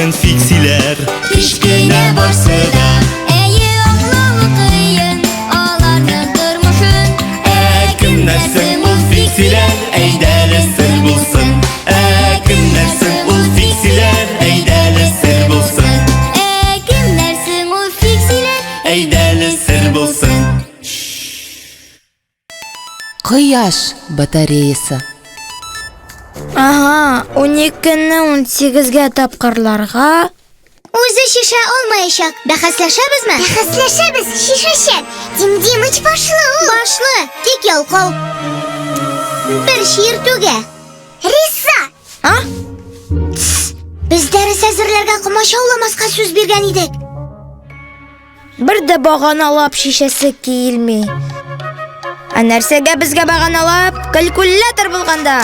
икән фиксиләр? Кечкенә барсы да. Әйе, аңлавы кыен аларның тормышын. Ә кемнәр соң ул фиксиләр? Әйдәле сер булсын. Ә кемнәр соң ул фиксиләр? Әйдәле сер булсын. Ә кемнәр соң ул фиксиләр? Әйдәле сер булсын. Кояш батареясы. Ага, уникене унсигезгә тапкырларга. Үзе шешә алмаячак. Бәхәсләшәбезме? Бәхәсләшәбез, шешәчәк. Дим Димыч башлы ул. Башлы, тик ялкау. Бер чиртүгә. Риса! А? Без дәрес әзерләргә комачауламаска сүз биргән идек. Бер дә баганалап шешәсе килми. Ә нәрсәгә безгә баганалап калькулятор булганда?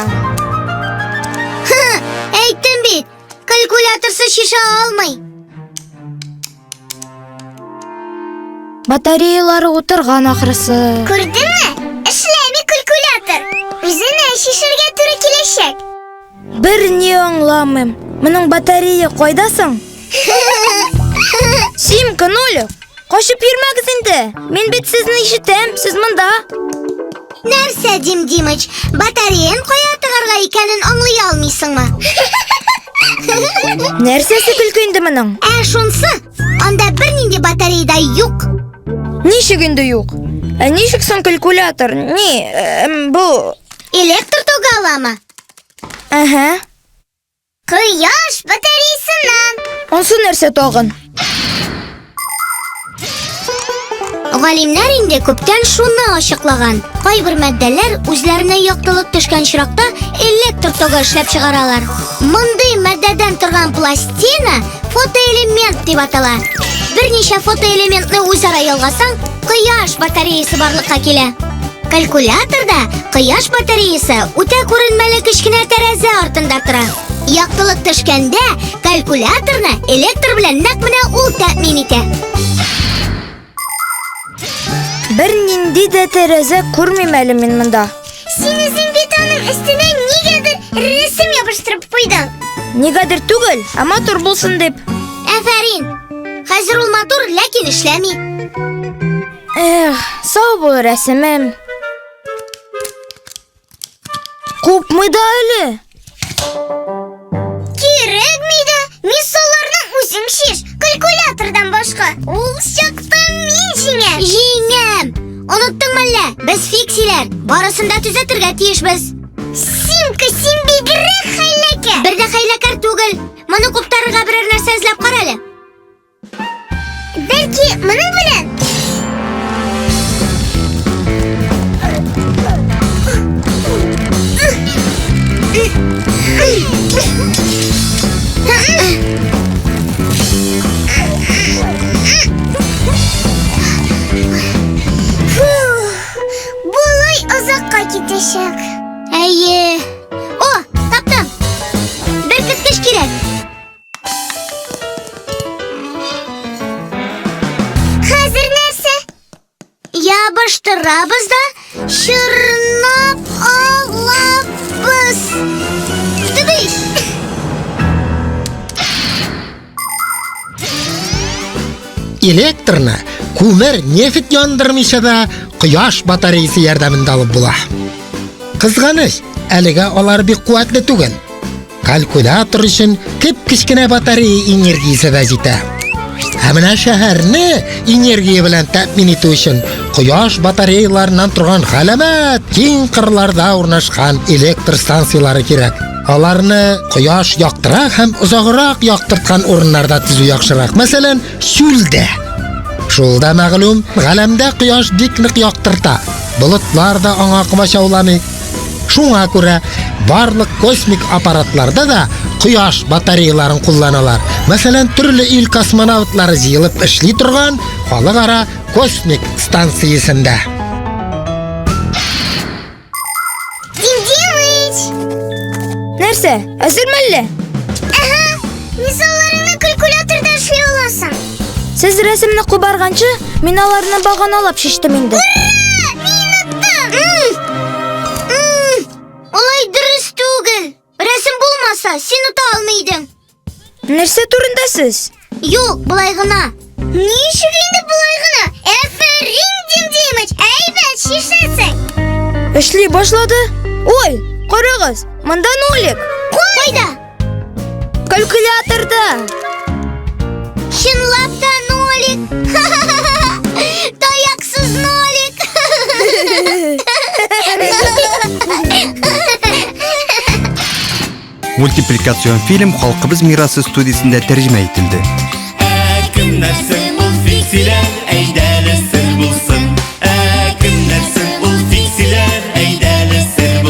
Әйттем бит, калькуляторсыз шешә алмый. Батареялары утырган ахрысы. Күрдеңме? Эшләми калькулятор. Үзенә шешергә туры киләчәк. Бер ни аңламыйм. Моның батарея кайда соң? Симка, Нолик, качып йөрмәгез инде. Мин бит сезне ишетәм, сез монда. Нәрсә, Дим Димыч, батареян кая тыгарга икәнен аңлый алмыйсыңмы? Нәрсәсе көлке инде моның? Ә шунсы, анда бернинди батарея да юк. Ничек инде юк? Ә ничек соң калькулятор? Ни, эм, бу... Электр тогы аламы? Әһә. Кояш батареясыннан. Ансы нәрсә тагын? Галимнәр инде күптән шуны ачыклаган. Кайбер матдәләр үзләренә яктылык төшкән очракта электр тогы эшләп чыгаралар. Мондый матдәдән торган пластина фотоэлемент дип атала. Берничә фотоэлементны үзара ялгасаң, кояш батареясы барлыкка килә. Калькуляторда кояш батареясы үтә күренмәле кечкенә тәрәзә артында тора. Яктылык төшкәндә калькуляторны электр белән нәкъ менә ул тәэмин итә. Бер нинди дә тәрәзә күрмим әле мин монда. Син үзең бит аның өстенә нигәдер рәсем ябыштырып куйдың. Нигәдер түгел, ә матур булсын дип. Афәрин! Хәзер ул матур, ләкин эшләми. Эх, сау бул, рәсемем. Купмый да әле. Кирәкми дә, мисалларны үзең шиш, калькулятордан башка. Ул чакта мин җиңәм. Җиңәм. Оныттың мәллә? Без фиксиләр, барысын да төзәтергә тиешбез. Симка, син бигрәк хәйләкәр. Бер дә хәйләкәр түгел. Моны куптарырга берәр нәрсә эзләп кара әле. Бәлки, моның белән? Болай озакка китәчәк. Әйе. О, таптым. Беркеткеч кирәк. Хәзер нәрсә? Ябыштырабыз да чорнап алабыз. Тыдыш! Электрны күмер, нефть яндырмыйча да кояш батареясы ярдәмендә алып була. Кызганыч, әлегә алар бик куәтле түгел. Калькулятор өчен кеп-кечкенә батарея энергиясе дә җитә. Ә менә шәһәрне энергия белән тәэмин итү өчен кояш батареяларыннан торган галәмәт киң кырларда урнашкан электр станцияләре кирәк. Аларны кояш яктырак һәм озаграк яктырткан урыннарда төзү яхшырак. Мәсәлән, чүлдә. Шул да мәгълүм, галәмдә кояш бик нык яктырта. Болытлар да аңа комачауламый. Шуңа күрә барлык космик аппаратларда да кояш батареяларын кулланалар. Мәсәлән, төрле ил космонавтлары җыелып эшли торган халыкара космик станциясендә. Дим Димыч! Нәрсә, әзерме әллә? Әһә, мисалларыңны калькуляторда эшли аласың. Сез рәсемне кубарганчы, мин аларны баганалап шиштем инде. Ура! Мин оттым! Алай дөрес түгел. Рәсем булмаса, син ота алмый идең. Нәрсә турында сез? Юк, болай гына. Ничек инде болай гына? Әфәрин, Дим Димыч, әйбәт чишәсең. Эшли башлады. Ой, карагыз, монда нолик. Кайда? Калькуляторда. Чынлап та нолик. Таяксыз нолик. Мультипликацион фильм Халкыбыз мирасы студиясендә тәрҗемә ителде. Ә кемнәр соң ул фиксиләр, әйдәле сер булсын. Ә кемнәр соң ул фиксиләр, әйдәле сер